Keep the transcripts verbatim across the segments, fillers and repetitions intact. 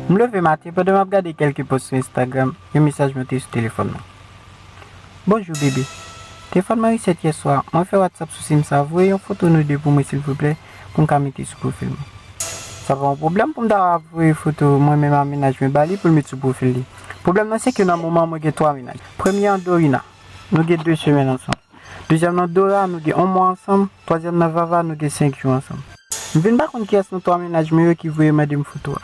M leve maten, pandan m ap gade kèlke pòs sou Instagram, yon mesaj monte sou telefòn mwen. Bonjou, bebe. Telefòn mwen resèt yè swa. Mwen fè WhatsApp sou sim sa. Voye yon foto nou de pou mwen, silvouplè, pou m ka mete sou pwofil mwen. Sa pa yon pwoblèm pou m ta voye foto mwen menm ak mennaj mwen ba li pou l met sou pwofil li. Pwoblèm nan se ke nan moman mwen gen twa mennaj. Premye an Dorina, nou gen de semèn ansanm. Dezyèm nan Dora, nou gen yon mwa ansanm. Twazyèm nan Vava, nou gen senk jou ansanm. M vin pa konn kiyès nan twa mennaj mwen yo ki voye mande m foto a.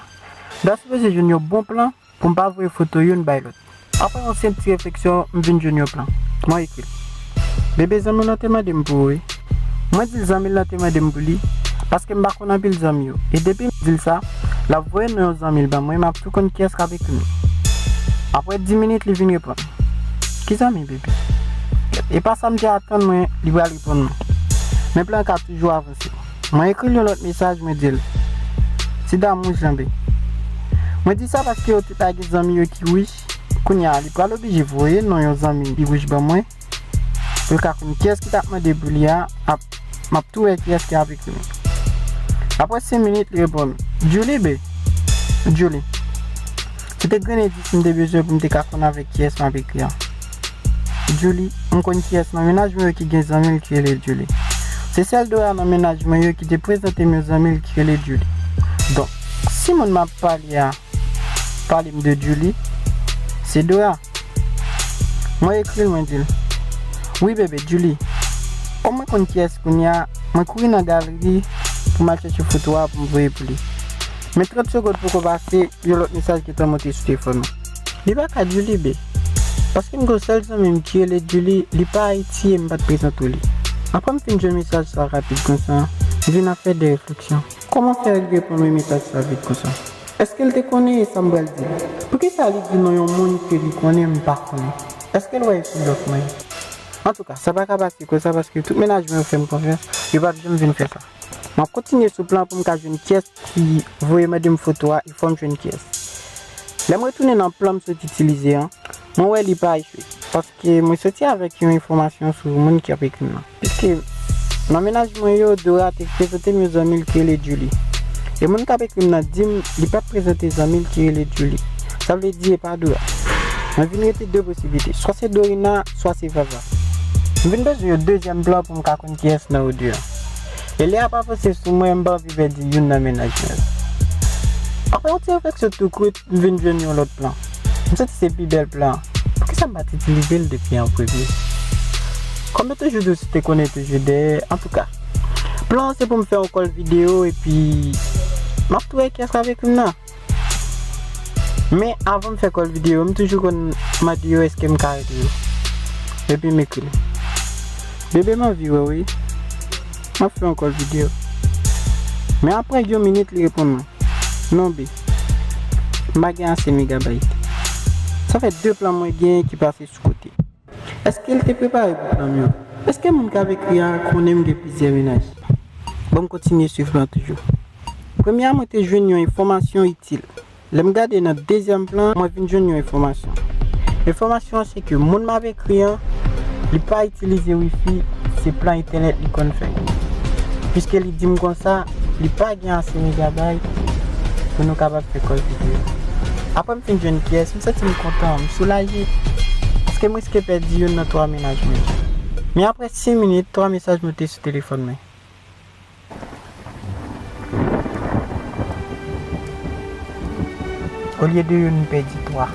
M ta sipoze jwenn yon bon plan pou m pa voye foto youn bay lòt. Apre yon senp ti refleksyon, m vin jwenn yon plan. Mwen ekri l. Bebe, zanmi w lan te mande m pou ou, wi. Mwen di l zanmi l lan te mande m pou li, paske m pa konn anpil zanmi yo. E depi m di l sa, l ap voye non yon zanmi l ban mwen, m ap tou konn kiyès k ap ekri m. Apre dis minit, li vin reponn. Ki zanmi, bebe? E pa sa m te atann mwen, li pral reponn mwen. Men plan an ka toujou avanse. Mwen ekri l yon lòt mesaj, mwen di l, ti damou janbe. Mwen di sa paske yo te pa gen zanmi yo ki rich. Kounye a, li pral oblije voye non yon zanmi ki rich ban mwen, pou l ka konn kiyès ki t ap mande pou li a, ap, m ap tou wè kiyès ki ap ekri m. Apre senk minit, li reponn, Julie, be. Julie. Se te grenn endis m te bezwen pou m te ka konn avèk kiyès m ap ekri an. Julie, m konn kiyès nan mennaj mwen yo ki gen zanmi l ki rele Julie. Se sèl Dora nan mennaj mwen yo ki te prezante m yon zanmi l ki rele Julie. Donk, si moun m ap pale a pale m de Julie, se Dora. Mwen ekri l, mwen di l, wi, bebe, Julie. Kòm mwen konn kiyès kounye a, mwen kouri nan galri pou m al chèche foto a pou m voye pou li. Men trant segonn poko pase, yon lòt mesaj gentan monte sou telefòn mwen. Li pa ka Julie, be. Paske m gen yon sèl zanmi m ki rele Julie, li pa Ayiti e m pa t prezante w li. Apre m fin jwenn mesaj sa rapid konsa, m vin ap fè de refleksyon. Kòman fè l reponn mwen mesaj sa vit konsa? Èske l te konnen sa m pral di l? Poukisa li di non yon moun ke li konnen m pa konnen? Èske l wè e sou blòf mwen? Antouka, sa pa ka pase konsa paske tout mennaj mwen yo fè m konfyans, yo p ap janm vin fè sa. M ap kontinye sou plan pou m ka jwenn kiyès ki voye mande m foto a e fò m jwenn kiyès. Lè m retounen nan plan m sot itilize an, mwen wè li pa echwe, paske mwen soti avèk yon enfòmasyon sou moun ki ap ekri m nan. Piske nan mennaj mwen yo, Dora te prezante m yon zanmi l ki rele Julie. E moun k ap ekri m nan di m li pa t prezante zanmi l ki rele Julie. Sa vle di e pa Dora. Mwen vin rete de posiblite. Swa se Dorina, swa se Vava. M vin bezwen yon dezyèm plan pou m ka konn kiyès nan yo de an. E lè ap avanse sou mwen, m pa anvi pèdi youn nan mennaj mwen yo. Apre yon ti refleksyon tou kout, m vin jwenn yon lòt plan. M santi se pi bèl plan an. Poukisa m pa t itilize l depi an premye? Kòm yo toujou di w, si te konnen toujou dèyè. Antouka, plan an se pou m fè yon kòl videyo epi m ap tou wè kiyès k ap ekri m nan. Men avan m fè kòl videyo, m toujou konn mande yo èske m ka rele yo. Epi m ekri l. Bebe, m anvi wè w wi. M ap fè yon kòl videyo. Men apre yon minit, li reponn mwen. Non, be. M pa gen ase megabayt. Sa fè de plan mwen gen ki pase sou kote. Èske l te prepare pou plan m yo? Èske moun k ap ekri a konnen m gen plizyè mennaj? Bon, m kontinye swiv plan toujou. Premye a, mwen te jwenn yon enfòmasyon itil. Lè m gade nan dezyèm plan, mwen vin jwenn yon enfòmasyon. Enfòmasyon an se ke moun m ap ekri an, li pa itilize wifi, se plan entènèt li konn fè. Piske li di m konsa, li pa gen ase megabayt pou nou kapab fè kòl videyo. Apre m fin jwenn kiyès, m santi m kontan, m soulaje. Paske m riske pèdi youn nan twa mennaj mwen. Men apre senk minit, twa mesaj monte sou telefòn mwen. Olye de youn, m pèdi twa.